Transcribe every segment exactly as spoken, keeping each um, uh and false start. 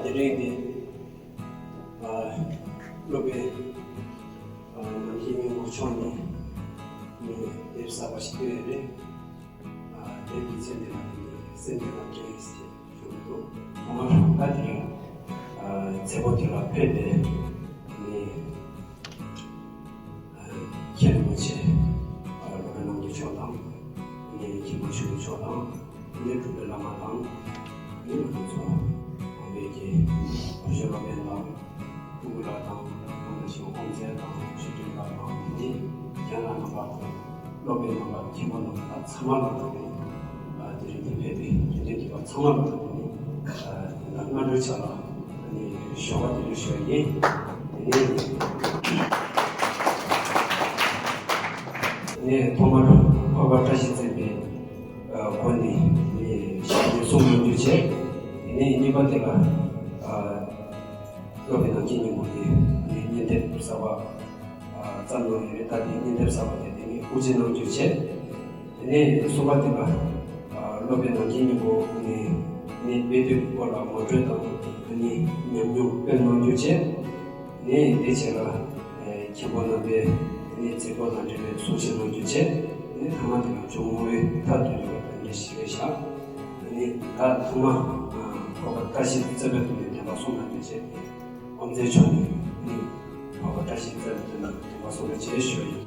དེ་རིང་འདི་ཨ་སློབ་དཔོན་ཨ་ནམ་མཁའི་སྙིང་པོ་མཆོག་ནས་ངས་དེབ་གསར་པ་ཞིག་བཏོན་ཡོད་རེད། ཨ་དེབ་ཀྱི་མཚན་དེ་ལ་དེ་ནི་སེམས་ཀྱི་རྣམ་འགྲེལ་ཞེས་ཞུ་གི་འདུག་ཐོག་མར་ད་དེ་རིང་ཨ་མཛད་སྒོ་དེ་ལ་ཕེབས་ཏེ་ངས་མཁན་རིན་པོ་ཆེ་སློབ་དཔོན་རྣམ་རྒྱལ་མཆོག་དང་། ངའི་མཁན་པོ་ཆོས་དབྱིངས་མཆོག་དང་། ངའི་གྲུབ་པའི་བླ་མ་དང་། ངའི་ང་ཚོ་བོད་པའི་གི་བོད་གཞུང་སློབ་དཔོན་དང་། སྤྲུལ་སྐུ་ལགས་དང་། ང་ཚོ་ཞིག་དབུ་མཛད་དང་ཆོས་སྒྲོན་ལགས་དང་། དེ་ནས་རྒན་ལགས་རྣམ་པ་དང་། སློབ་དཔོན་རྣམ་པ་མཁན་པོ་རྣམ་པ་ཚང་མ་ལ་ཐུགས་རྗེ་ཆེ། དེ་རིང་འདིར་ཕེབས་པའི་དགེ་འདུན་སྡེ་པ་ཚང་མ་ལ་ཐུགས་རྗེ་ཆེ། དེ་ལ་སྔ་དྲོའི་ཆ་ལ་ནི་ཞོགས་པ་དེ་རིང་ཞོགས་ཡིན། དེ་ནས་ནས་ཐོག་མར་འཕགས་པ་བཀྲ་ཤིས་བརྩེགས་པའི་སྒོ་ནས་ནི་ཞལ་ནས་གསུང་གནང་རྒྱུ་བྱས། དེ་ནས་གཉིས་པ་དེ་ལ་སློབ་དཔོན་ནམ་མཁའི་སྙིང་པོ་གི་ནི་སྙན་དེབ་གསར་པ་བརྩམས་གནང་ཡོད་རེད། ད་དེ་སྙན་དེབ་གསར་པ་དེ་དེ་ནས་དབུ་འབྱེད་གནང་རྒྱུ་བྱས། དེ་ནས་གསུམ་པ་དེ་ལ་སློབ་དཔོན་ནམ་མཁའི་སྙིང་པོ་ནས་ནི་དཔེ་དེབ་སྐོར་ལ་ངོ་སྤྲོད་དང་ནི་ཉམས་མྱོང་སྤེལ་གནང་རྒྱུ་བྱས། ནས་དེ་བྱས་ལ་མཁན་པོ་རྣམ་པས་ནི་མཛད་སྒོ་དང་འབྲེལ་བའི་གསུང་བཤད་གནང་རྒྱུ་བྱས། ནས་ཐ་མ་དེ་ལ་ཇོ་མོ་བའི་མཐའ་དུ་ཡོད་པ་དང་འབྲེལ་ཞིག་རེད་བཞག་ནས་ད་ཐོག་མ་འཕགས་པ་བཀྲ་ཤིས་བརྩེགས་པའི་ཐོག་ནས་བསྟན་པ་གསུང་གནང་རྒྱུ་བྱས། དབུ་མཛད་མཆོག་ནས་ནི་འཕགས་པ་བཀྲ་ཤིས་བརྩེགས་པའི་ཐོག་ནས་བསྟན་པ་གསུང་རྒྱུ་བྱས་ཞུ་ཡིན།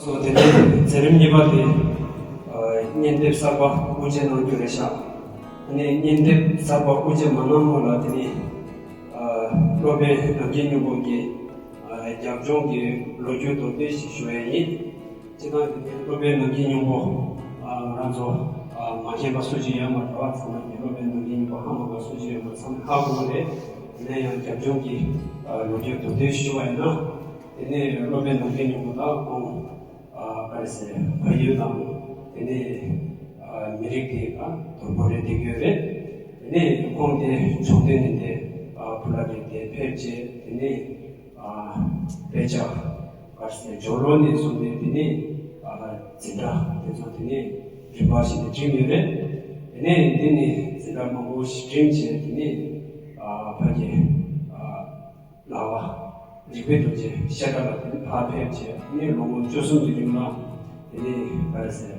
སོ་དེ་ནས་མཛད་རིམ་གཉིས་པ་དེ་སྙན་དེབ་གསར་པ་དབུ་འབྱེད་གནང་རྒྱུ་རེད་ཤག་དེ་ནས་སྙན་དེབ་གསར་པ་དབུ་འབྱེད་མ་གནང་སྔོན་ལ་དེ་ནས་སློབ་དཔོན་ནམ་མཁའི་སྙིང་པོ་གི་རྒྱབ་ལྗོངས་ཀྱི་ལོ་རྒྱུས་མདོར་བསྡུས་ཤིག་ཞུ་ཡ་ཡིན། སྤྱིར་བཏང་དེ་ནས་སློབ་དཔོན་ནམ་མཁའི་སྙིང་པོ་ང་རང་ཚོ་མ་མཁྱེན་པ་སུ་གཅིག་ཡོད་མ་རེད་བ། ཚང་མ་གིས་སློབ་དཔོན་ནམ་མཁའི་སྙིང་པོ་ཧ་མ་གོ་སུ་གཅིག་ཡོད་མ་རེད། ཚང་མས་ཧ་གོ་གི་རེད། ཡིན་ན་ཡང་རྒྱབ་ལྗོངས་ཀྱི་ལོ་རྒྱུས་མདོར་བསྡུས་ཞུ་བ་ཡིན་ན། དེ་ནས་སློབ་དཔོན་ནམ་མཁའི་སྙིང་པོ་དང་ཁོང་ག་རེ་ཟེར་ཕ་ཡུལ་དང་དེ་ནས་མི་རིགས་དེ་དོལ་པོ་རེད་བསྡད་ཡོད་རེད། དེ་ནས་ཁོང་དེ་བྱུང་དུས་ནས་དེ་ཕུ་ལ་རེད་དེ་ཕེབས་རྗེས་དེ་ནས་དཔེ་ཆ་ག་རེ་ཟེར་སྦྱོར་ཀློག་ནས་བཟུང་ནས་དེ་ནས་འཛིན་གྲྭ་དེ་ཚོ་དེ་ནས་རིམ་པ་བཞིན་དུ་འགྲིམས་ཡོད་རེད། དེ་ནས་འདི་ནས་འཛིན་གྲྭ་མང་པོ་ཞིག་འགྲིམས་རྗེས་དེ་ནས་ཕ་གི་ལག་པ་རིག་པའི་རྡོ་རྗེ་བཤད་གྲྭ་ལ་དེ་ནས་ཕར་ཕེབས་བྱས། དེ་ནས་ལོ་ངོ་བཅུ་གསུམ་གྱི་རིང་ལ་དེ་ནས་ག་རེ་ཟེར་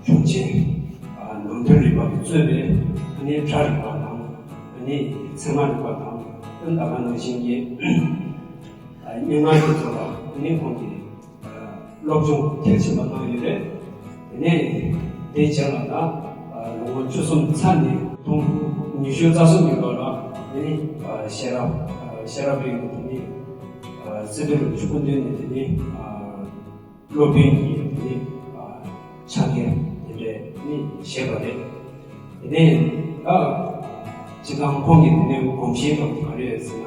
གཞུང་ཆེན་ནང་དོན་རིག་པ་གིས་གཙོས་པའི་དེ་ནས་སྒྲ་རིག་པ་དང་དེ་ནས་ཚད་མ་རིག་པ་དང་། ད་ག་ནང་བཞིན་གྱི་སྙན་ངག་དེ་ཚོ་ལ་དེ་ནས་ཁོང་གིས་སློབ་སྦྱོང་མཐིལ་ཕྱིན་པ་གནང་ཡོད་རེད། དེ་ནས་དེའི་རྗེས་ལ་ད་ལོ་ངོ་བཅུ་གསུམ་ཚར་ནས་སྟོང་ཉི་ཤུ་རྩ་གསུམ་གྱི་ལོ་ལ་དེ་ནས་ཤེས་རབ་ཤེས་རབ་པའི་དེ་ནས་སི་ཏུ་རུ་ཆུ་སྐུ་མདུན་ནས་དེ་ནས་སློབ་དཔོན་གྱི་དེ་ནས་ཕྱག་འཁྱེར་དེ་འདྲས་ནས་བཞེས་པ་རེད། དེ་ནས་ད་སྤྱིར་བཏང་ཁོང་གི་དེ་ནས་གོམས་གཤིས་དང་ག་རེ་ཡོད་ཟེར་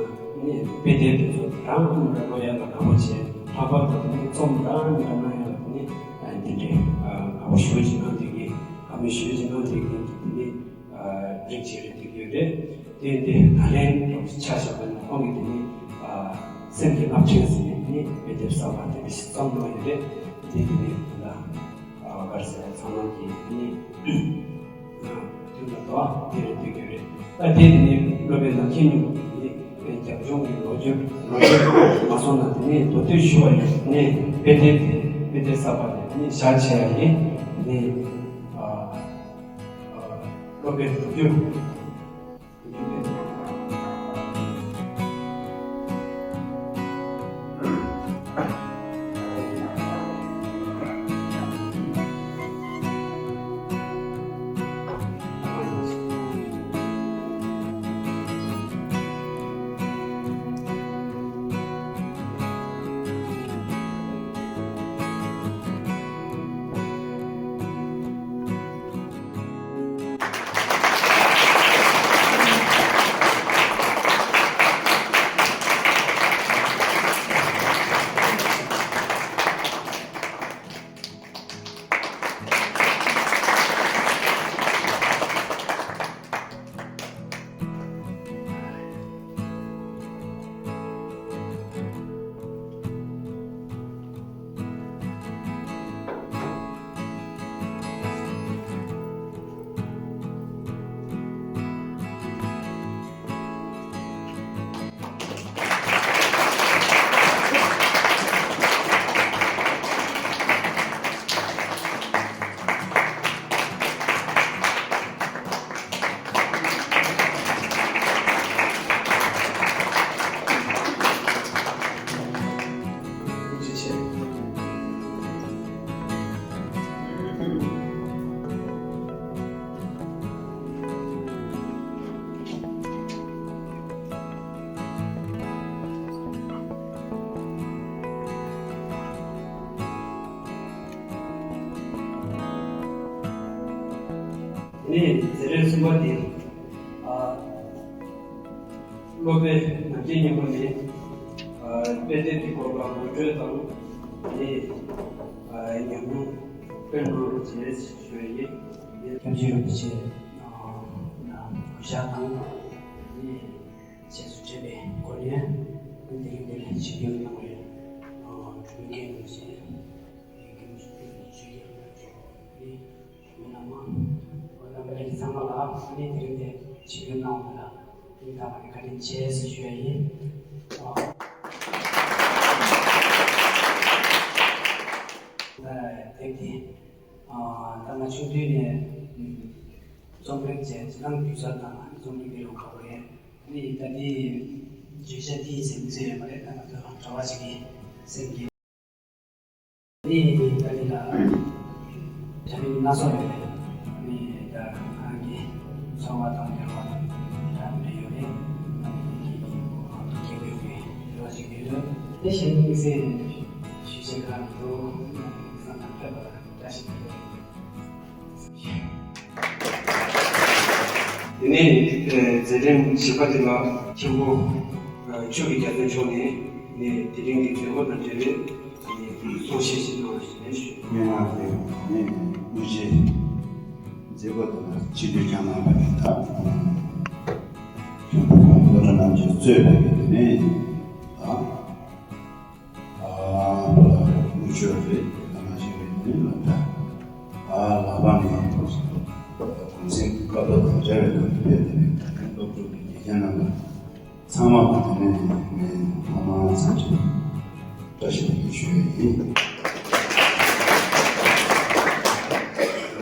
ན། ནས་དཔེ་དེབ་དེ་ཚོ་རང་རང་ལ་ཡག་པོ་བྱས། ལྷག་པར་དུ་དེ་ནས་རྩོམ་རང་རང་གནང་ཡག་ལ་དེ་ནས་དེ་འདྲའི་དགའ་པོ་ཞེ་པོ་ཅིག་གནང་བསྡད་མཁན། དགའ་མོས་ཞེ་པོ་ཅིག་གནང་བསྡད་མཁན་གྱི་དེ་ནས་རིགས་ཅིག་རེད་བསྡད་ཡོད་རེད། དེ་དེ་ད་ལན་ཆ་བཞག་པ་ན་ཁོང་གིས་དེ་ནས་སེམས་ཀྱི་རླབས་ཕྲེང་ཟེར་ནས་དེ་ནས་དཔེ་དེབ་གསར་པ་དེ་འདྲ་ཞིག་བརྩམས་གནང་ཡོད་རེད། དེ་དེ་ནས་ད་ག་རེ་ཟེར་ཚང་མ་གིས་དེ་ནས་མཐུན་པ་དང་དེ་རེད་འདོད་ཀྱི་རེད། ད་དེ་ནི་སློབ་དཔོན་ནམ་མཁའི་སྙིང་པོ་ནི་རྒྱབ་ལྗོངས་ཀྱི་ལོ་ རྒྱུ་ལོ་རྒྱུས་མ་སོང་ན་དེ་ནས་མདོ་སྟོད་ཞུ་བ་ཡིན། དེ་ནས་དཔེ་དེབ་དེ་དཔེ་དེབ་གསར་པ་དེ་དེ་ནས་བཞག་བྱས་ཡ་ཡིན། དེ་ནས་ཨ་ཨ་སློབ་དཔོན་ལོ་རྒྱུས། ནས་མཛད་རིམ་གསུམ་པ་དེ། ཨ། སློབ་དཔོན་ནམ་མཁའི་སྙིང་པོ་ནས། ཨ། དཔེ་དེབ་ཀྱི་སྐོར་ལ་ངོ་སྤྲོད་དང་། དེ་ནས། ཨ། ཉམས་མྱོང་སྤེལ་གནང་རོགས་བྱེད་ཞུ་ཡ་ཡིན། སྐྱབས་རྗེ་རིན་པོ་ཆེ། ཨ། གུས་ཞབས་དང་། དེ་ནས་བཅས་སུ་སྤྲད་པའི་སྒོ་ནས་དེ་རིང་འདིར་ཆིབས་བསྒྱུར་གནང་བའི། ཨ། གྲོས་མོལ་མཁན་རིན་པོ་ཆེ། དེ་རིང་འདིར་ཆིབས་བསྒྱུར་གནང་བའི་གྲོས་མོལ་གནང་བའི་རྣམ་པ་ཚང་མ་ལ་ཨ་ནི་དེ་རིང་འདིར་ཆིབས་བསྒྱུར་གནང་བ་ལ་སྙིང་ཐག་པ་ནས་བཀའ་དྲིན་ཆེ་ཞེས་ཞུ་ཡ་ཡིན། ཨ། དེབ་དེ། ཨ། ད་ང་ཆུང་དུས་ནས། ཨ། རྩོམ་རིག་བྱས། སྤྱིར་བཏང་སྒྱུ་རྩལ་དང་རྩོམ་རིག་དེ་རུ་དགའ་པོ་རེད། ཨ་ནི་ད་ལྟའི་བརྗོད་བྱ་དེའི་ཟེར་མི་ཚོད་ཡོད་མ་རེད། ད་ང་ཚོ་གྲྭ་པ་ཞིག་གི་སེམས་ཀྱི། ཨ་ནི་ད་ལྟའི་ལ་དྲ་མིག་སྣ་ཚོགས་ཡོད་རེད། ཨ་ནི་ད་ང་རང་གི་འཚོ་བ་དང་འབྲེལ་བ་འདྲ་མི་འདྲ་ཡོད་རེད། ཨ་ནི་དེ་གི་ཁྱེད་ཀྱིས་རེ་བ་ཞིག་ཡོད། དེ་བཞིན་དམིགས་བསལ་ཞུ་བྱེད་གང་དུ་བསམ་ཐག་ཕེབས་པ་ལ་བཀྲ་ཤིས་བདེ་ལེགས། དེ་ནས་མཛད་རིམ་བཞི་པ་དེ་ལ་མཁན་པོ་ཆོས་ཀྱི་རྒྱལ་མཚན་མཆོག་ནས་དེ་རིང་གི་མཛད་སྒོ་དང་འབྲེལ་བའི་གསུང་བཤད་ཞིག་གནང་བ་ཞིག་ལེན་ཞུ། སྙན་ངག་དེ་ནས་དངོས་གཞི་མཛད་སྒོ་དེ་ལ་ཆིབས་བསྒྱུར་བསྐྱངས་གནང་བ་ཡིན། ད་མཁན་པོ་བློ་བཟང་རྣམ་རྒྱལ་གཙོས་པའི་དེ་ནས་ད། ཨ། དངུལ་ཆོས་རེད། ད་ནང་བཞིན་རེད། དེ་ནས་ལ་ད། ཨ། ལག་པ་ནས་གུང་སེང་སྐབས་ཐོག་དང་འབྲེལ་བའི་སྐབས་སུ་ཕེབས་ཏེ་ནས་སློབ་ཕྲུག་གི་དགེ་རྒན་རྣམ་པ་ཚང་མ་གི་དེ་ནས་ངས་ཐོག་མར་འཚམས་འདྲི་བཀྲ་ཤིས་བདེ་ལེགས་ཞུ་ཡས་ཡིན། དེ་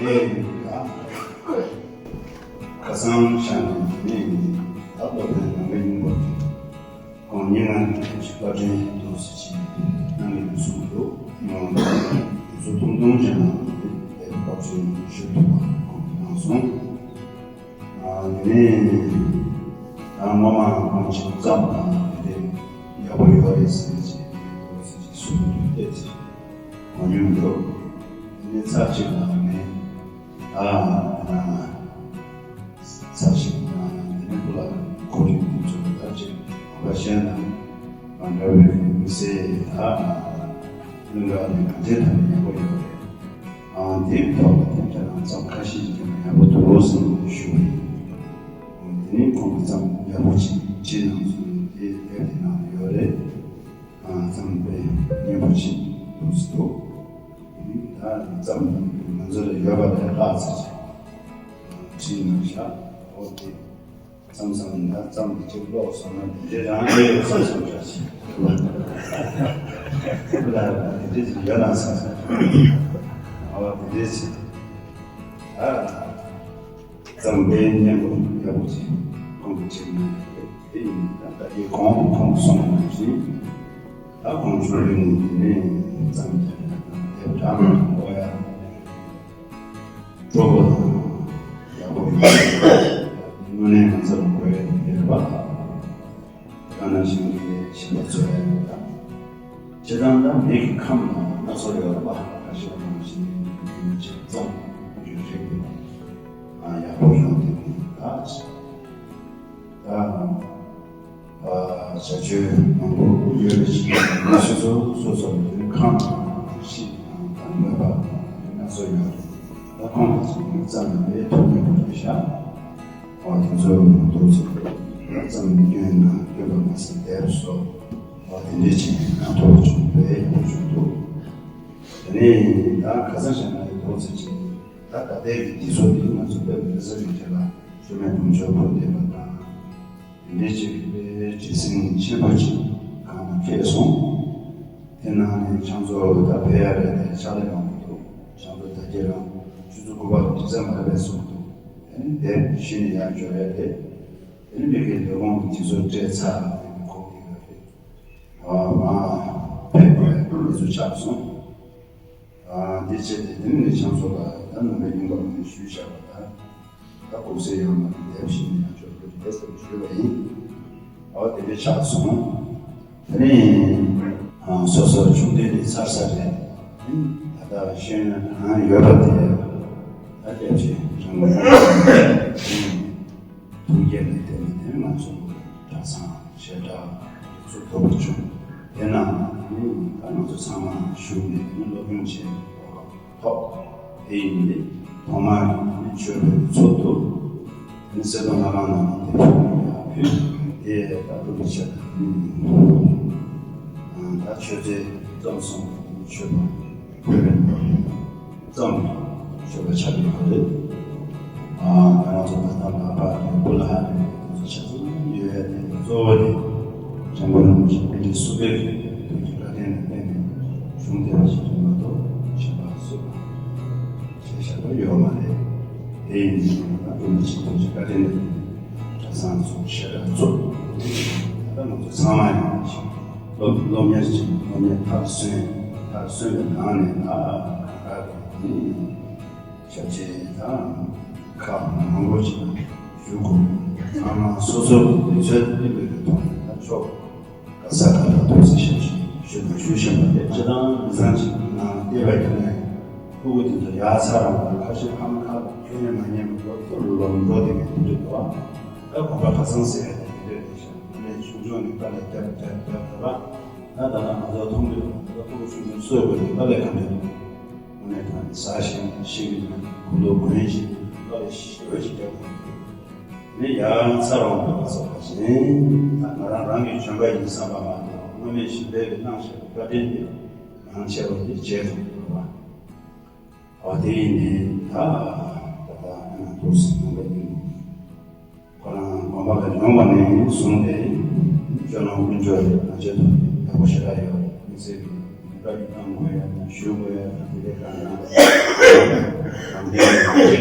ནས་ད་ཁ་སང་ཞག་ནས་དེ་ནས་ད་སློབ་དཔོན་ནམ་མཁའི་སྙིང་པོ། ཁོང་སྙན་ངག་གི་བཀའ་དྲིན་ཐུགས་སུ་ཆེ་གནང་ཡོད་གསུངས་འདུག་ཡང་དུས་ཚོད་ཐུང་ཐུང་ཅན་ནང་དེ་བཀའ་དྲིན་ཞུ་ཐུབ་པ་ཁོང་གནང་སོང་། ཨ། དེ་ནས་ད་སྔོན་མ་ཁོང་ཅིག་བརྩམས་པ་དེ་ཡག་པོ་ཡོད་རེད་ཟེར་ནས་ཅིག་ཐུགས་སུ་ཆེ་གསུངས་འདུག་དེ་ཅིག་གོ་མྱོང་འདུག་དེ་ནས་ཚར་གཅིག་ལ་ངས། ཨ། ཚར་ཞིག་དང་དེ་ནས་ཁོ་ལ་གོ་རིམ་དེ་ཚོ་ད་ཅིག་གོ་བ་ཤེས་ན་མ་འདྲ་བའི་མི་ཚེ་ད་གླིང་ག་ནས་ག་འདྲའི་ཐབས་ཡག་པོ་ཡོད་རེད། ཨ། དེའི་ཐོག་ལ་དེ་འདྲ་རང་ཙམ་ཁ་ཤས་ཀྱིས་ཡག་པོ་འདུག་ཟེར་ནས་ཞུ་བ་ཡིན། དེ་ནས་ཁོང་གིས་ཙམ་ཡག་པོ་ཅིག་བྲིས་གནང་སོང་། དེ་དེབ་དེ་ནང་ཡོད་རེད། ཨ། ཙམ་དཔེ་སྙན་པོ་ཅིག་འདུག་སེ་འདུག་ད་ཙམ་ང་ཚོ་ལ་ཡོད་པ་ལས་ལྷག་ཙམ་ཅིག་བྲིས་གནང་བཞག་འོ་དེ། བསམ་བསམ་ན་བསམ་དེ་གཅིག་ཀློག་སོང་ན་དེ་འདྲའི་རང་ཨེ་ཡོད་བསམ་བསམ་འདྲ་ཞིག་ལ་དེ་འདྲའི་ཅིག་ཡོད་ན་བསམ་བསམ་ཨ་བ་དེ་འདྲའི་ཅིག་ཨ། བསམ་པའི་སྙན་པོ་ཡག་པོ་ཅིག་ཁོང་གིས་བྲིས་གནང་ཡོད་རེད། དེ་ཡིན་ད་ལྟ་དེ་གོང་དུ་ཁོང་གིས་གསུངས་པ་ནང་བཞིན་ད་ཁོང་ཆུང་དུས་ནས་དེ་ནས་བརྩམས་བྱས་ནས་དེབ་གྲངས་མང་པོ་ཡག་སྤྲོ་པོ་དང་ཡག་པོ་ཡོད་རེད། དངོས་གནས་ང་ཚོ་ལ་དགོས་ཡག་དེ་རེད་པ། དེ་ག་ནང་བཞིན་གྱི་ཞིང་པ་ཚོ་ཡང་ཡོད་ད། སྤྱིར་བཏང་ད་མི་གི་ཁམས་ལ་སྣ་ཚོགས་ཡོད་རེད་པ། ཁ་ཤས་ནང་བཞིན་གྱི་ཅིག་བརྩམས་ཡོད་རེད་པ། ཡག་པོ་ཡོང་དེ་ནས་ད་ད་བྱ་སྤྱོད་མང་པོ་ཡོད་པའི་ཕྱིར་ང་ཚོ་སོ་སོ་ལ་དོན་ཁམས་དང་གཤིས་དང་དང་མོས་པ་དང་སྣ་ཚོགས་ཡོད་རེད། ད་ཁོང་དུ་ཚང་མ་བརྩམས་ནས་ཐུགས་མཉེས་པོ་རེད་ཤག་ཨོ་དེ་ཚོ་འདུག་ཚེ་ཙམ་སྐྱོན་དང་སྐྱོན་པ་མ་ཟད་འདས་པ་སོགས་ཨོ་དེ་འདྲའི་ཅིག་ཡང་ཐོག་བྱུང་བས་ཡག་པོ་བྱུང་འདུག་དེ་ནས་ད་ཁ་སང་བཤད་ན་ཡང་འདུག་ཚེ་ཅིག་ད་ད་ལྟའི་གི་དུས་ཚོད་འདི་ང་ཚོ་དཔེ་མི་སྲིད་པའི་ཐད་ལ་ཤུལ་མའི་དུང་ཕྱུར་བུ་ལྡན་པ་དང་དེ་འདྲའི་ཅིག་དཔེ་བྲེལ་ཟིང་ཆེན་པོ་ཅིག་གང་ལ་འཁེལ་སོང་། དེ་ནང་ནས་ཁྱང་ཚོ་ད་ཕེ་ཡ་རེད་དེ་ཕྱག་ལས་གནང་གི་འདུག་ཁྱང་ཚོ་ད་རྒྱ་རང་ཆུ་ཚོད་དགུ་པ་ལ་གྲིབ་ཚད་མ་རེད་པས་གསུངས་འདུག་དེ་ནས་དེབ་གཞི་ནས་ཡར་འབྱོར་ཡ་དེ། དེ་ནས་མི་གི་ལས་ཁུངས་ཀྱི་དུས་ཚོད་སྤྲད་ཚར་དེ་ནས་ཁོང་གིས་ང་ཕེབས་དགོས་ཡ་དེ་ཚོ་ཆགས་སོང་། འདི་བྱས་ཏེ་དེ་ནས་ཁྱང་ཚོ་ལ་ད་ནང་པའི་སྙིང་པོ་ནས་ཞུས་བཞག་པ་ད་ད་གུང་སེང་ཡང་མ་དེབ་ཞིག་ནས་ཡང་འབྱོར་དགོས་རེད་ཟེར་ཞུས་པ་ཡིན། ཨོ་དེ་འདྲ་ཆགས་སོང་། དེ་ནས་སོ་སོ་ཆུང་དུས་ནས་ཚར་ས་རེད། ད་ལྟ་ཤེས་ཡོན་གང་ཡོད་པ་དེ་ད་སྐྱབས་ཆེན་རིན་པོ་ཆེ་ཐུགས་བསྐྱེད་ལ་བརྟེན་ནས་དེ་ང་ཚོ་གྲྭ་ཚང་བཤད་གྲྭ་ཚུགས་ཐུབ་པ་བྱུང་། དེ་ནང་ད་ང་ཚོ་ཚང་མ་ཞུགས་ནས་དེ་ནས་སློབ་སྦྱོང་བྱས་ཐོག་དེ་ཡིན་ཏེ་ཐོག་མར་ཆོས་པའི་ཚོགས་འདུ་དེ་ནས་གསེར་སྡོང་ལྷ་ཁང་ནང་དེ་ཕུལ་ཡ་ཕུལ་དེ་ད་སློབ་ཕྲུག་ཆེ་ད་ཆོས་རྩེ་རྩོམ་སོང་ཆོས་པ། བོད་པའི་རྩོམ་ཆོས་པ་ཆགས་ཡོད་པ་རེད། ང་རང་ཚོ་ད་ལྟ་ལག་པ་རེད་སྐུ་ལ་རེད་ཆ་ཚང་ཡོད་ཡ་དེ་གཙོ་བོ་དེ་འཇམ་མགོན་རིན་པོ་ཆེ་པཎྜི་ཏ་གསུམ་པའི་ཐུགས་ཀྱི་བཀའ་དྲིན་ལ་བརྟེན་ནས་བྱུང་བསྡད་པ་ཞིག་རེད་མ་གཏོགས་གཞན་པ་སུ་བྱས་བཞག་པ་ཡོད་མ་རེད། དེ་ཡིན་ཙང་ད་རིན་པོ་ཆེ་ཐུགས་ཀྱི་བཀའ་དྲིན་ལ་བརྟེན་ནས་གྲྭ་ཚང་ཚོ་བཤད་གྲྭ་ཚོ་ད་ང་ཚོ་ཚང་མ་ཡིན་ཞིང་། སློབ་སློབ་གཉེར་གྱི་སློབ་གཉེར་མཐར་སོན་མཐར་སོན་པའི་ནང་ནས་ད་ག་ག་གི་ཞབས་ཕྱི་དང་ཁག་མང་པོ་ཞིག་ཞུ་དགོས། ཚང་མ་སོ་སོ་གི་དུས་ཚོད་སྤེལ་བའི་ཐོག་ནས་ད་ཕྱོགས་ག་ས་ག་ལ་ཐུགས་སུ་ཞབས་ཕྱི་ཞུ་དང་ཞུ་བཞིན་པ་རེད། སྤྱིར་བཏང་མི་ཚང་ཞིག་ནང་བལྟས་པ་ཡིན་ན་ཕྲུ་གུ་དེ་ཚོ་ཡར་ཚ་རང་ཁ་ཤས་ཕ་མ་ཁ་ལ་ཁྱོན་ནས་མ་ཉན་པའི་སྐོར་ཚུར་ལོག་འགྲོ་བསྡད་མཁན་དེ་འདྲ་འདུག་ད་གོམ་པ་ཁ་སང་ཟེར་ཡ་དེ་འདྲ་རེད་ཤག་ངས་ཆུང་ཆུང་ནས་དཀའ་ལས་རྒྱབ་རྒྱབ་རྒྱབ་རྒྱབ་ལ། ད་ད་ལྟ་ང་ཚོ་མཐོང་གི་འདུག་ད་ཕྲུ་གུ་ཆུང་ཆུང་གསོས་དགོས་ནས་དཀའ་ལས་ག་འདྲ་འདུག་དངོས་གནས་དྲང་གནས་ཟ་ཞིང་ཤི་གི་འདུག་གོ་ལོ་གོན་ཞིང་དཀའ་ལས་ཞེ་པོ་ཅིག་རྒྱབ་དགོས་འདུག་ནས་ཡང་ཚ་རོང་དུ་ཚོགས་པ་བཞིན་ད་ང་རང་རང་གི་བྱོན་པ་ཡིན་བསམ་པ་མ་གཏོགས་དངོས་གནས་གཞན་པའི་གི་གནང་བཞག་པའི་བཀའ་དྲིན་དེ་མང་ཆེ་བ་དེ་བརྗེད་འགྲོ་གི་འདུག་བ། འོ་དེ་ཡིན་ནའི་ད་ད་ལྟ་ང་ཚོ་སེམས་ནང་པའི་སྙིང་པོ། ཁོ་རང་དགོན་པ་ལ་ཡོང་བ་ནས་བཟུང་སྟེ་སྤྱོད་ལམ་ཀུན་སྤྱོད་རེད་ང་ཚོའི་ཐོག་ནས་ཡག་པོ་ཞེ་དྲག་ཡོད། མི་ཚེ་གི་བཀའ་བརྒྱུད་བཏང་དགོས་ཡ་དང་ཞུ་དགོས་ཡ་དང་དེ་འདྲའི་གང་ཡང་དང་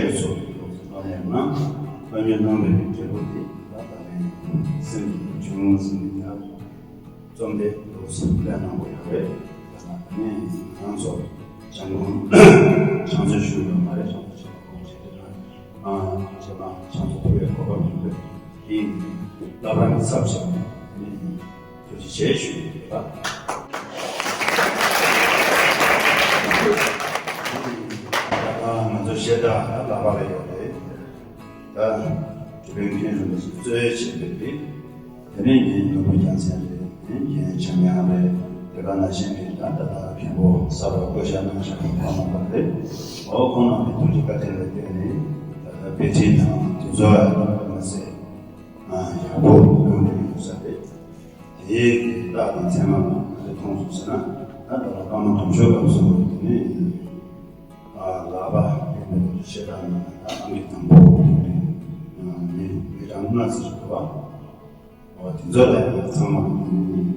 དེ་ཚོ་ལ་ཡང་ན་བཀའ་བརྒྱུད་གནང་བའི་འབྲས་བུ་དེ་ད་ད་ལན་སེམས་ཀྱི་བྱུང་ཟིན་ནས་ད། རྩོམ་དེ་འདུག་སེ་གླེང་གནང་དགོས་ཡོད་རེད། ད་ནི་ང་ཚོ་སྤྱང་ཀུང་ཕྱག་འཚལ་ཞུ་ཡོད་མ་རེད། ཕྱག་འཚལ་བྱེད་པ་ཁོང་བྱེད་དུས་ན་ཨ་རྗེས་མ་ཕྱག་འཚལ་ཐུབ་པའི་གོ་སྐབས་ཡོད་པས་དེ་ཡིན་བསླབ་རང་གི་ཚབ་བྱས་ནས་ཐུགས་རྗེ་ཆེ་ཞུ་ཡི་ཡོད་པ། ང་ཚོ་བཤད་གྲྭ་ལ་ལག་པ་ལ་ཡོད་རེད། ད་དེ་བས་མཁན་རིན་པོ་ཆེ་གཙོས་བྱས་པའི་རིགས། དེ་ནས་ངའི་ནོར་བུ་རྒྱལ་མཚན་རེད། ངའི་རྒན་འཇམ་དབྱངས་རེད། དེ་ག་ནང་བཞིན་གྱི་ད་ལྟ་ད་མཁན་པོ་གསར་པ་བསྐོ་བཞག་གནང་བཞག་པ་ཁོང་རྣམ་པ་རེད། འོ་ཁོང་རྣམ་པའི་ཐུགས་རྗེ་བཀའ་དྲིན་ལ་བརྟེན་ནས་ད་ལྟ་དཔེ་ཁྲིད་དང་དེ་ཚོ་ཡང་མ་ཚད་ཡག་པོ་ཡོང་བསྡད་ཡོད་ས་རེད། དེའི་རྟགས་དང་མཚན་མ་ང་ཚོས་མཐོང་སོང་ཟེར་ན་ད་ལྟ་ལ་པདྨ་དུང་ཕྱུར་སྐབས་སུ་དེ་ནས། ལག་པ་ཡོད་པའི་བཤད་སྟངས་ནང་ད་ཨང་ཀི་དང་པོ་དེ་རེད། ངས་ངས་རང་ ང་ཚོ་རེད་པ། འོ་དེ་ཚོ་ལ་ཡང་ཚང་མ་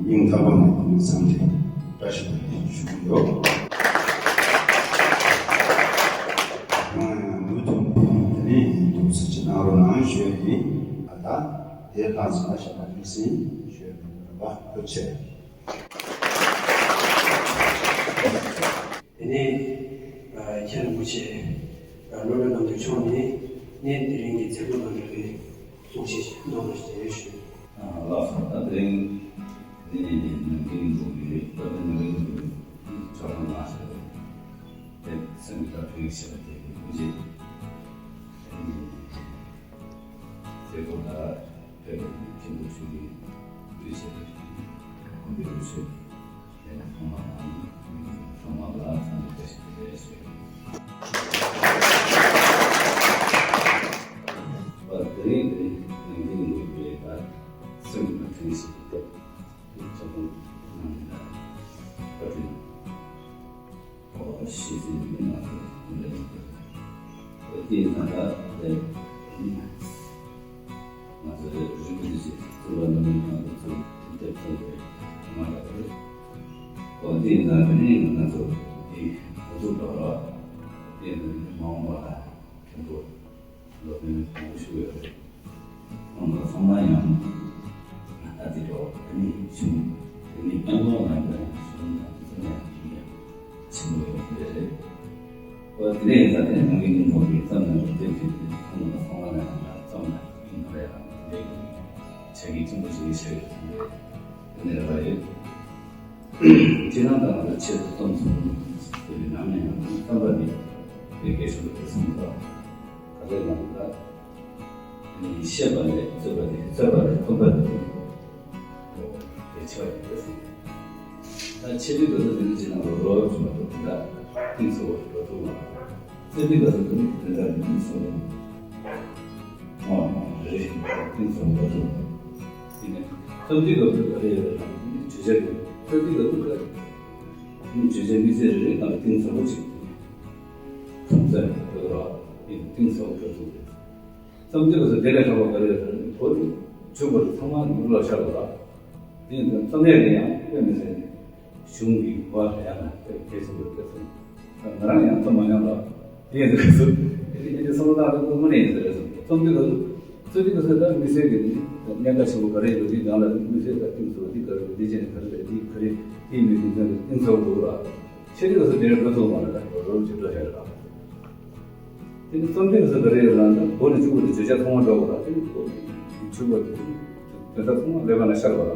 སྙིང་ཐག་པ་ནས་དེ་ནས་འཚམས་འདྲི་བཀྲ་ཤིས་བདེ་ལེགས་ཞུ་གི་ཡོད། ང་ཡང་མུ་མཐུད་དེ་ནས་འདུག་སེ་ཅིག་གནང་རོགས་གནང་ཞུ་ཡ་ཡིན། ད་ལྟ་དེ་ལྷག་ཙམ་ལ་ཞབས་པ་སྤྲིན་སེང་ཞུ་ཡ་མི་འདུག་རེད་པ། ཐུགས་རྗེ་ཆེ། དེ་ནས་མཁན་རིན་པོ་ཆེ་བློ་གྲོས་རྣམ་རྒྱལ་མཆོག་ནས་གནས་དེ་རིང་གི་མཛད་སྒོ་དང་འབྲེལ་བའི་གསུང་བཤད་མདོར་བསྡུས་ཞུ། ལགས་སོ། ད་དེ་རིང་འདི་ནས་ནམ་རྒྱུན་འདུག་གི་རེད། ད་དེ་ནམ་རྒྱུན་འདུག་གི་ཕྱག་ལེན་གནང་ཞེས་པ་དེ་སེམས་ཀྱི་བཀའ་དྲིན་ཞེས་པ་དེ་གི་ཐུགས་རྗེ། དེ་ནས། དེ་ཚོ་ལ་ཕེབས་པའི་མཁན་པོ་ཆོས་ཀྱི་འདུས་བྱས་པའི་དགོན་པའི་དབུ་ཆོས་དེ་ཚང་མ་དང་ཚང་མ་ལ་འཚམས་འདྲི་བཀྲ་ཤིས་བདེ་ལེགས་ཞུ། པ་དེ་རིང་དེ་རིང་ནམ་རྒྱུན་འདུག་པའི་ད་སེམས་ཀྱི་བཀའ་དྲིན་ཞིག་སྟེ། ཕྱག་ལེན་གནང་ནས་ད་བཀའ་དྲིན། ཨོ་ཤེས་ཟིན་མི་ང་ཚོ་ལས་ཡིན་དེ་ཡིན་ན་ད་ལས་ང་ཚོ་རིག་པའི་གཞི་གཙུག་ལག་སློབ་གཉེར་ཁང་དུ་ཚུར་དེབ་ཐོན་པའི་མ་རེད། ཨོ་དེ་ཡིན་ན་དེ་ནི་ང་ཚོ་དེ་འགོ་འཛུགས་འགྲོ་ར་དེ་ཡིན་ན་མ་འོངས་པ་ལ་མཁན་པོ། སློབ་དཔོན་དང་པོ་ཞུ་ཡོད་རེད། ཁོང་ཚོ་ཚང་མ་ཡང་ཨ་ཏི་རོ་དེ་ནི་གཞུང་དེ་ནི་སྐྱབས་མགོན་ལ་ཡང་གཞུང་དང་དེ་ཚོ་ཡང་ཡིན་ཡང་ཆེན་པོ་ཡོད་རེད། ཨོ་དེ་ནས་ད་ལྟའི་ནང་གི་ཉིན་མོ་གི་ཙམ་ནས་བསྟན་ཏེ་ཁོང་ཚོ་ཚང་མ་ལ་ཡང་ཙམ་ལ་ཡིན་པ་རེད། ལས་ཀྱི་ཆ་རྐྱེན་ཆེན་པོ་ཞིག་བྱས་ཡོད་རེད། དེ་ནས་རེད་པ་རེད། སྤྱིར་བཏང་ང་ཚོ་ཆེད་དུ་རྩོམ་གསུམ་དེ་ནང་ནས་ཡང་བསམ་པ་ནི་དེ་སྐད་ཤོད་དུ་གསུངས་པ། ག་ཚོད་ལ་ད་ཤེས་པ་ལས་རྩོད་པ་ནི་རྩོད་པ་ལས་རྩོམ་པ་ནི་དེ་ཆེ་བ་ཡིན་པས་གསུངས། ད་ཆེད་དུ་དེ་ཚོ་དེ་ནི་ཅི་ན་རོ་རོ་བྱུང་བ་དང་ད་གཏིང་ཚུགས་པ་འགྲོ་ཐུབ་པ། རྩོད་པའི་སྐབས་སུ་དེ་ནི་དེ་འདྲ་མིན་གསུངས། ཨོ་རེད། ཁྱེད་ཚོ་འགྲོ་ཐུབ། དེ་ནས་རྩོམ་འབྲི་སྐབས་སུ་ག་རེ་ཡོད་རེད་ལབ་ན་བརྗོད་བྱ་རེད། རྩོམ་འབྲི་སྐབས་སུ་ག་རེ་བརྗོད་བྱ་དམིགས་བསལ་རེ་རེ་སྟེང་གཏིང་ཟབ་པོ་ཅིག་ཐུགས་བརྩེ་ཡོད་ར་ཡིན་གཏིང་ཟབ་པོ་འགྲོ་ཐུབ་རེད། རྩོམ་འབྲི་སྐབས་སུ་དེ་ལས་ལྷག་པ་ག་རེ་ཡོད་རེད་ལབ་ན་བོད་དུ་བྱུང་བ་དེ་ཚང་མ་ནུབ་ལ་ཤར་བ་ར། དེ་ཡིན་ཙང་རྩོམ་ཡས་ལ་ཡང་དཔེ་མི་སྲིད་ནས། གཞུང་གི་གོ་བ་ལ་ཡང་ན་དཔེ་གལ་ཆེན་པོ་དཔེ་སོང་། ང་རང་ཡང་རྩོམ་མ་མྱོང་ལ། དེ་ཡིན་དུས་སུ་དེ་ནི་ཨེ་འདྲ་བསམ་བློ་བཏང་དུས་དངོས་གནས་ཡིན་ཟེར་རེད་སོང་། རྩོམ་དུས་སྐབས་སུ་རྩོད་དུས་སྐབས་སུ་ད་དམིགས་བསལ་གྱི་ནི་གནད་འགག་ཆེན་པོ་ག་རེ་ཡོད་དེའི་སྒང་ལ་དམིགས་བསལ་ད་གཏིང་ཟབ་འདི་ག་རེ་འདི་བྱས་ནས་ག་རེ་རེད་འདི་ག་རེ་དེའི་མི་དེ་ཚོ་གཏིང་ཟབ་འདུག་ལ། ཆེ་དུས་སྐབས་སུ་དེ་རེད་འགྲོ་ཚུགས་མ་རེད་ད་རོ་རོ་བྱེད་འགྲོ་བྱ་རེད་ད། དེ་ནི་རྩོམ་དེ་ཚོ་ག་རེ་ཡོད་ལ་འདི་སྒོ་ནས་བཅུག་པ་དེ་བརྗོད་བྱ་ཚང་མ་འགྲོ་དགོས་ལ་དེ་ནི་སྒོ་ནས་བཅུག་པ་དེ་དོན་དག་ཚང་མ་ཀླད་པ་ན་ཤར་བ་ལ།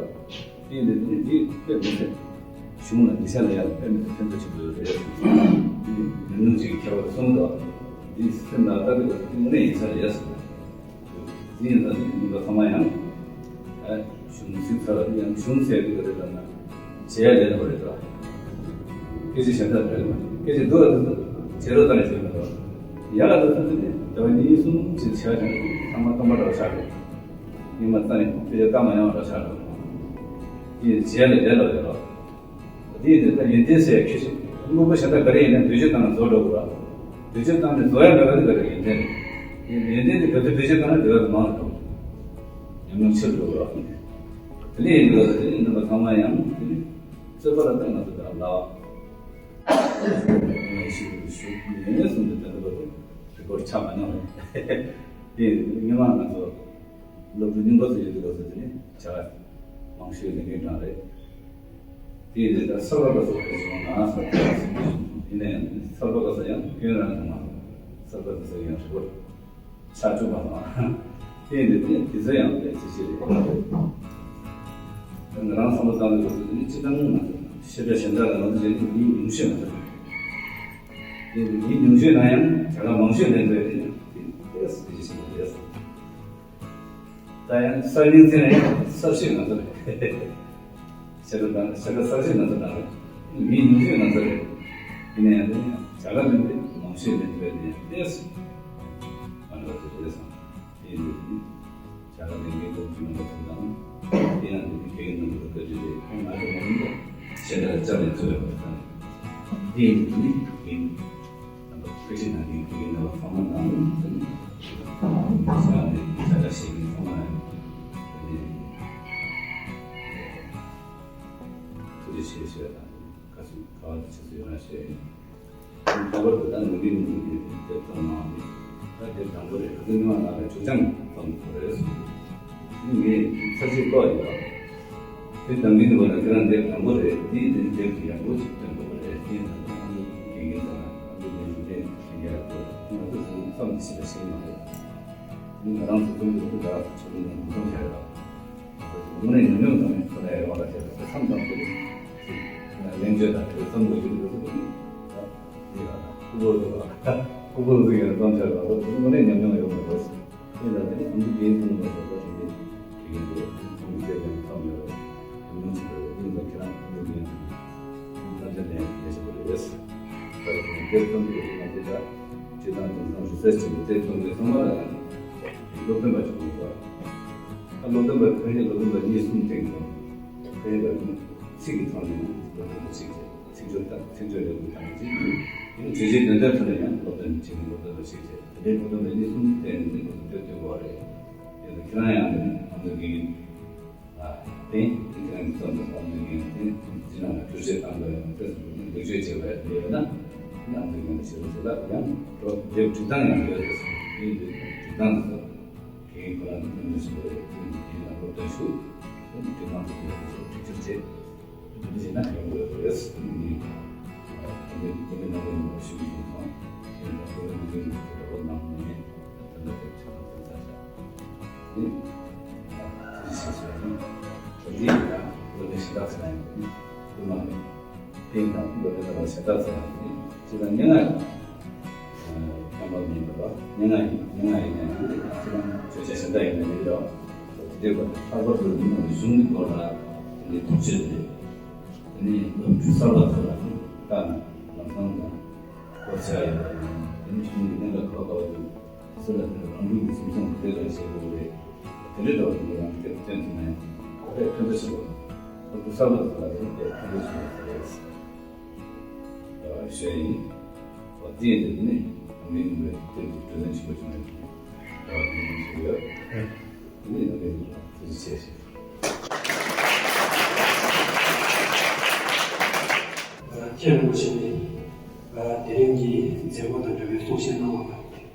དེ་ཡིན་དུས་དེ་ནི་འདི་དཔེ་མི་སྲིད། གཞུང་ལ་འདི་ཤ་ལ་ཡང་དཔེ་མི་སྲིད་ཕན་ཐོགས་ཆེན་པོ་ཡོད་རེད། དེ་ནི་མི་ནུབ་ཅིག་ཁྱད་པར་གསུངས་འདུག་འདི་སེམས་ལ་ལྟ་དུས་དེ་དངོས་གནས་ཡིན་ས་རེད་གསུངས། དེ་ཡིན་ད་དེ་ནི་མི་འགའ་ཚང་མ་ཡང་ཨ་གཞུང་གཟིགས་ཚར་ལ་དེ་ཡང་གཞུང་ཟེར་དུས་ག་རེ་ལབ་ན། བྱེད་ཡ་ལས་སླ་པོ་རེད་དོ། སྐད་ཆ་གཞན་དག་རེད་མ་རེད། སྐད་ཆ་འདུག་ལ་དུས་སུ་བྱེད་རོགས་ལྟ་ནས་བྱེད་མི་འདུག་ཡ་ལ་དུས་སུ་དེ་ནས་ཟླ་བ་གཉིས་གསུམ་ཅིག་བྱས་ནས་ཚང་མ་སྟོང་པ་འདྲ་བ་ཆགས་འགྲོ། སྙིང་མ་རྩ་ནས་སྐད་ཆ་བཏང་མ་ཡོང་བ་འདྲ་ཆགས་འགྲོ། དེ་བྱེད་ཡ་ལས་ལས་སླ་པོ་རེད་དོ། དེ་ཡིན་དུས་ད་ཡོན་ཏན་ཟེར་ཡ་ཁྱད་ཆོས་དངོས་པོ་གཞན་དག་ག་རེ་ཡིན་ན་འདོད་སྤྱོད་བཏང་ན་རྫོགས་འགྲོ་དགོས་ར། འདོད་སྤྱོད་བཏང་ནས་རྫོགས་ཡ་མེད་པ་དེ་ག་རེ་ཡོན་ཏན་རེད། ཡོན་ཏན་དེ་ག་དུས་འདོད་སྤྱོད་བཏང་ན་དེ་བས་མང་དུ་འགྲོ། ཉམས་མྱོང་ཆེ་རུ་འགྲོ་དགོས་ར། དེ་ནས་ཡིན་དུས་ད་དེ་ནི་རྣམ་པ་ཚང་མ་ཡང་དེ་ནི། རྩོད་པ་ལ་བརྟེན་ང་ཚོ་དང་ལ་ཞུ་ཞུ་ནས་གསུངས་ཏེ་དེ་འདྲ་བར་དུ་རི་སྐོར་ཆགས་མ་མྱོང་རེད། དེ་སྔོན་མ་ང་ཚོ་སློབ་ཕྲུག་རྙིང་པ་ཚོ་ཡོད་དུས་སྐབས་སུ་དེ་ནི་བྱ་དགའ་མང་ཤོས་ལེན་མཁན་གྲངས་རེད། དེ་ཡིན་དུས་ད་གསར་པ་ག་ཚོད་ཕེབས་སོང་ན་གསར་པ་ག་ཚོད་ཕེབས་སོང་ཡིན་ན་ཡང་གསར་པ་ག་ཚོད་ཡང་སྐྱོན་རང་བྱུང་མ་སོང་། གསར་པ་ག་ཚོད་ཡང་རི་སྐོར། ཆགས་བཅུག་པ་དང་། དེ་ཡིན་དུས་དེ་ཚོ་ཡང་དཔེ་ཚིག་ཤེས་རེད། ང་རང་བསམ་བློ་བཏང་དུས་སྐབས་སུ་དེ་ནི་སྤྱིར་བཏང་ང་ཚོ་ཤེས་བྱ་གཞན་དག་ལ་ང་ཚོ་བྱས་ན་མི་ཉུང་ཤོས་ང་ཚོ་རེད། དེ་ཡིན་དུས་མི་ཉུང་ཤོས་ན་ཡང་བྱ་དགའ་མང་ཤོས་ལེན་ཐུབ་ཡ་དེ་ནི་དེ་ལས་སུ་དེ་ཞིག་རེད། ད་ཡང་གསར་རྙིང་ཚན་ལ་ཡང་གསར་ཤོས་ང་ཚོ་རེད། ཤ་ཁྲག་དང་ཤ་ཁྲག་གསར་ཤོས་ང་ཚོ་དང་རེད། མི་ཉུང་ཤོས་ང་ཚོ་རེད། ཡིན་ན་ཡང་དེ་ནི་བྱ་དགའ་ལེན་དུས་མང་ཤོས་ལེན་ཐུབ་ཡ་དེ་ཡང་ལས་སུ་མ་འགྲོ་བ་དེ་རེད་བསམ། དེ་ཡིན་དུས་དེ་ནི་བྱ་དགའ་ལེན་མཁན་སློབ་ཕྲུག་རྣམ་པ་ཚོ་དང་། དེ་ཡང་དེ་ནི་དགེ་རྒན་རྣམ་པ་ཚོ་བཀའ་དྲིན་རེད། ཁོང་ང་ཚོ་མ་ཡིན་པ་གཞན་དག་ལ་བཅར་ནས་འཚོལ་བ་དང་། དེ་ཡིན་དུས་དེ་ནི་དགེ་རྒན་རྣམ་པ་བཀའ་དྲིན་གནང་མཁན་དགེ་རྒན་རྣམ་པ་ཚང་མ་དང་། དེ་ནི་ས་ནས་ ཆ་ཞིག་གི་ཚང་མ་ནས་ཐུགས་རྗེ་ཆེ་ཞུ་ཡ་དང་། བཀའ་གསུང་ག་བ་དང་ཆེ་ཚུལ་ཡོད་ན་ཞུ་ཡ་ཡིན། ལྷག་པར་དུ་ད་ནང་པའི་མི་ཚོ་གིས་དེབ་ཚང་མ་ད་དེབ་དང་པོ་རེད། ད་དེ་མི་མང་ནང་ལ་ཆུ་ཆང་ཙམ་དགོས་རེད། ངས་ཚར་གཅིག་ཀློག་ཡོད་པ། དེ་དང་པོའི་ནང་ལ་ཁྱེད་རང་དེབ་དང་པོ་རེད། དེ་དེ་དེབ་དེ་ཡག་པོ་ཞིག་སྟོན་དགོས་པ་རེད། དེ་ཡིན་ན་ད་ཨ་མདོ་དགེ་རྒན་ཚང་ཨ་མདོ་དགེ་རྒན་ཚང་ལ་ཤེས་ཀྱི་ཡག་པོ་ང་ཚོ་ཚང་མ་བསམ་གྱིས་མི་ཁྱབ་པ་ཞིག་མ་རེད། ང་རང་ཚོ་ཚོགས་འདུ་ལ་ཕྱོགས་སྒྲིག་ནས་མི་གཏོང་བྱས་ཡོད། དངོས་གནས་ཉམས་མྱོང་ཙམ་ཁོ་ནའི་རེ་བ་ལ་བྱས་པ་བསམ་ཙམ་དུ་ཅིག་གླེང་བརྗོད་དང་དེ་བསམ་བློ་ཞིག་འདུག་ཟེར་ནས་ཡ་ཁུ་བོ་ལ་ཁུ་བོ་ལ་ཡང་བསམ་འཆར་ལ་དངོས་གནས་ཉམས་མྱོང་ཡོད་མ་རེད། དེ་ལ་དེ་ནི་ཨ་མདོ་དགེ་རྒན་ཚང་མ་ལ་ད་དེ་འདྲའི་དེ་གའི་དེ་ཚང་མ་བཤད་ཀྱང་བསམ་ཡོད་རེད། ཉམས་མྱོང་ཆེ་བ་རེད། དེ་ལ་ཁྱེད་རང་ཨ་མདོ་དགེ་རྒན་ཚང་མ་ཐམས་ཅད་ནས་ལས་བྱེད་པ་རེད། ད་དེ་ནི་དེ་ཚང་མ་ང་ཚོ་ད་སྤྱི་བཏང་དེང་སང་རི་སར་ཆི་བྱེད་པའི་དེ་ཚང་མ་ཚང་མ་ལ་ཡང་སློབ་སྟོན་པ་ཅིག་དགོས་པ། ད་སློབ་སྟོན་པ་ཕལ་ཆེར་སློབ་སྟོན་པ་གཉིས་གསུམ་བསྟེན་དགོས། ཕལ་ཆེར་ཚིག་གི་ཐོག་ནས་སློབ་སྟོན་པ་གཅིག་བྱས། ཚིག་སྦྱོར་དང་ཚིག་སྦྱོར་ལེགས་པོ་དང་གཅིག་ཡིན་ན་བརྗོད་བྱའི་དོན་དག་ཐོག་ནས་ཡང་སློབ་སྟོན་བྱེད་མཁན་སློབ་སྟོན་པ་གཅིག་བྱས། དེ་འདྲའི་སློབ་སྟོན་པ་གཉིས་གསུམ་བསྟེན་ནས་འདི་ཁོ་ཚོ་སྟོན་ཐུབ་དགོས་པ་རེད། དེ་ཚོ་ཁྱེད་རང་ཡང་འདི་ནི་ཨ་མདོ་དགེ་རྒན་ལ་བརྟེན་ཏེ་ཁྱེད་རང་གི་བསམ་པ་ཨ་མདོ་དགེ་རྒན་དེ་སྤྱི་ནང་ལ་བསྒྱུར་བཅོས་བཏང་དགོས་ཡང་དེ་ཚོ་ལེགས་བཅོས་བྱེད་པ་ཡང་ཡོད་ན་ཨ་མདོ་དགེ་རྒན་ལ་བྱེད་དགོས་ཟེར་ལ་ཡང་འགྲོ་དེབ་སྒྲིག་སྟངས་ཡང་ཡོད་རེད། དེ་འདི་སྒྲིག་སྟངས་དེ་ཚོ། དགེ་རྒན་ཁོ་རང་གི་ཕན་ཚུན་ཞུ་བ་རེད། དེ་ནི་དགེ་རྒན་ལ་སློབ་སྟོན་ཞུ། དེ་ནི་དེ་མང་ཚོགས་ཀྱི་སློབ་གསོ་སྒྲིག་སྦྱོར་བྱེད། དེ་འདྲ་བྱས་ན་ཡག་པོ་ཡོད་རེད། དེ་ནི་དེ་འདྲ་ནང་ལ་ཡོང་བ་ཞུ་གི་ཡིན་ཙང་། དེ་འདྲ་སློབ་སྟོན་དེ་ནི་དེ་འདྲ་བོ་ནང་ནས་ད་ལྟ་དེ་ཆ་ཚང་ཚང་ཚང་ཆ། དེ་ནི་ཐུགས་རྗེ་ཆེ་ཞུ་ཡ་ཡིན། དེ་ནི་ཡང་སློབ་སྟོན་ཞུ་དག་ཟེར་ན་ཡང་དེ་ནི་དེ་མ་རེད། དེ་ཡིན་ཙང་སློབ་སྟོན་ལ་བྱེད་སྟངས་ཟེར་ཡང་དེ་ནི་སྤྱིར་བཏང་སྙན་ངག་ཡིན། རྣམ་པ་མིན་པ་སྙན་ངག་ཡིན། སྙན་ངག་ཡིན་ན་ཡང་དེ་ཁྱེད་རང་བརྗོད་བྱ་གཞན་དག་ཡིན་ན་མི་འདྲ་བ། དེ་འདྲའི་བར་ལྷག་པར་དུ་མི་རྣམས་གཞུང་གི་སྐོར་ལ་དེ་འདྲའི་ཐུགས་རྗེ་རེད། དེ་ནས་སློབ་ཕྲུག་གསར་པ་ཚོ་ལ་ནི་ད་ལམ་སང་དང་སྐོར་ཆ་ཡོད་པ་དང་། དེ་ནས་གཞུང་གི་གནད་འགག་ག་བ་ག་བ་འདུག་སུ་ལ་དེ་རང་ལུགས་ཀྱི་ཁྱིམ་ཚང་དེ་ལ་བྱེད་དགོས་རེད། དེ་འདྲའི་འདྲ་བ་དེ་འདྲ་ཡང་དེ་བསྟན་ཐུབ་ན་ཡང་ཁོ་པས་ཕན་ཐོགས་ཆེ་བ། སློབ་ཕྲུག་གསར་པ་ཚོ་ལ་དེ་ནི་དཔེ་ཕན་ཐོགས་ཆེ་བ་རེད། ཞུ་ཡ་ཡིན། འོ་དེ་ཡིན་དུས་ནི་མིང་མི་དེ་དུ་གྲོས་ལེན་ཆེན་པོ་བྱུང་ཡོད། འོ་དེ་ཡིན་ཞུ་ཡོད། དེ་ནི་ཡང་མིང་ཐུགས་རྗེ་ཆེ་ཞུ། ཁྱེད་རིན་པོ་ཆེ་ནི་དེ་རིང་གི་མཛད་སྒོ་དང་འབྲེལ་བའི་གསུང་བཤད་གནང་བ་ལ་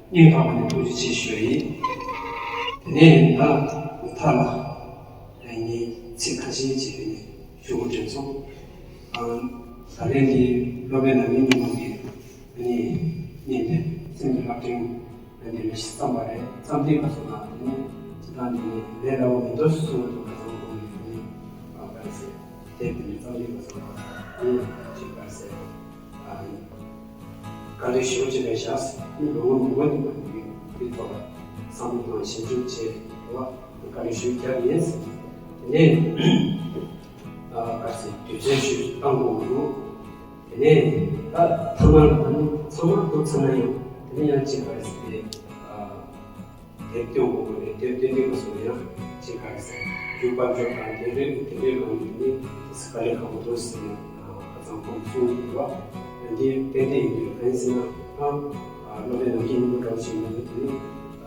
སྙིང་ཐག་པ་ནས་ཐུགས་རྗེ་ཆེ་ཞུ་ཡ་ཡིན། དེ་ནས་ད་མཐའ་ལ་ངས་ཚིག་ཁ་ཤས་ཅིག་ནས་ཞུ་དགོས་དྲན་སོང་། ད་ལན་འདི་སློབ་དཔོན་ནམ་མཁའི་སྙིང་པོ་གིས་ཨ་ནི་བརྙན་དེ་སེམས་ཀྱི་བསླབ་བྱ་འདི་མི་ཤེས་བསམ་པ་རེད། བསམ་སྟེ་ག་སོང་ན་ཨ་ནི་སྤྱི་བཏང་འདི་ནི་ལས་སླ་བོ་མི་འདུག་གསུངས་པ་དང་ཁ་སང་གོང་གི་ཨ་ནི་ག་རེ་ཟེར་དེབ་འདི་ནི་བསམ་སྟེ་ག་སོང་ན་ཨ་ནི་ཅིག་ག་རེ་ཟེར་ཨ་ནི་དཀའ་ལས་ཞེ་པོ་ཅིག་རེད་བཞག་ཨ་ནི་ལོ་ངོ་མང་པོ་འདི་མ་འདི་ཐོག་ལ་བསམ་བློ་དང་ཞིབ་འཇུག་བྱས་རེད་བ། དཀའ་ལས་ཞེ་པོ་བརྒྱབ་ཡིན། དེ་ནས་ཨ་ག་ཚོད་དུས་ཚོད་ཞིག་བཏང་དགོས་མི་འདུག་དེ་ནས་ད་ཐ་མ་ལ་ད་ནི་ཚང་མ་འདུག་ཚང་མ་ཡོང་། དེ་ནས་ཡང་གཅིག་ག་རེ་ཟེར་ཏེ་ཨ་དེབ་སྟོན་དགོས་མ་རེད། དེབ་སྟོན་དུས་སྐབས་སུ་ཡང་གཅིག་ག་རེ་ཟེར་རྒྱུ་དཔལ་འབྱོར་དང་དེ་འདྲའི་དེ་འདྲའི་ལམ་དུ་ནི་དཀའ་ལས་ཁག་པོ་འདུག་ཟེར་ནས་ཁ་ཚང་ཁོང་གསུངས་ཡོད་པ། འདི་ཏན་ཏན་ཡིན་དུས་གང་ཡིན་ཟེར་ན་ཨ་སློབ་དཔོན་ནམ་མཁའི་སྙིང་པོ་འདྲ་བོ་ཞིག་མིན་འདུག་དེ་ནི་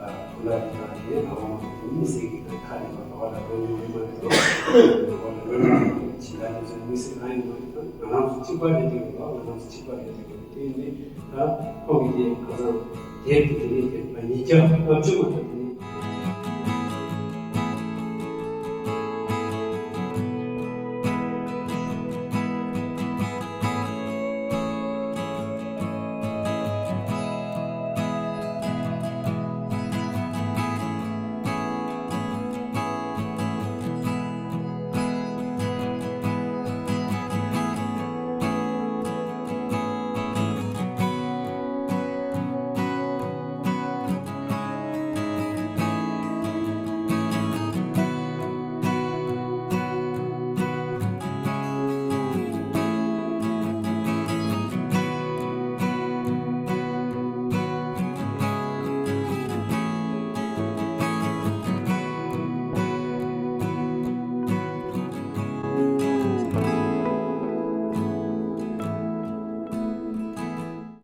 ཨ་ཁོ་ལ་རེ་ད་དེ་ཨ་བ་མ་དེ་མི་ཟེར་གི་ད་ཁ་ནས་མ་ག་བ་ལ་རོ་ཉུང་མི་མ་རེད་དོ། ག་བ་ལ་རོ་ཉུང་ཇི་ལྟར་དེ་ཚོ་མི་ཟེར་གང་ཡིན་མ་རེད། ང་རང་ཚོ་གཅིག་པ་རེད་དེ་ཡོད་པ། ང་རང་ཚོ་གཅིག་པ་རེད་དེ་ཡོད་དེ་ནི་ད་ཁོང་གི་དེ་ཁ་སང་དེབ་དེ་དེ་ནི་དེ་ཉིས་བརྒྱ་ལྔ་བཅུ་མ་གཏོགས་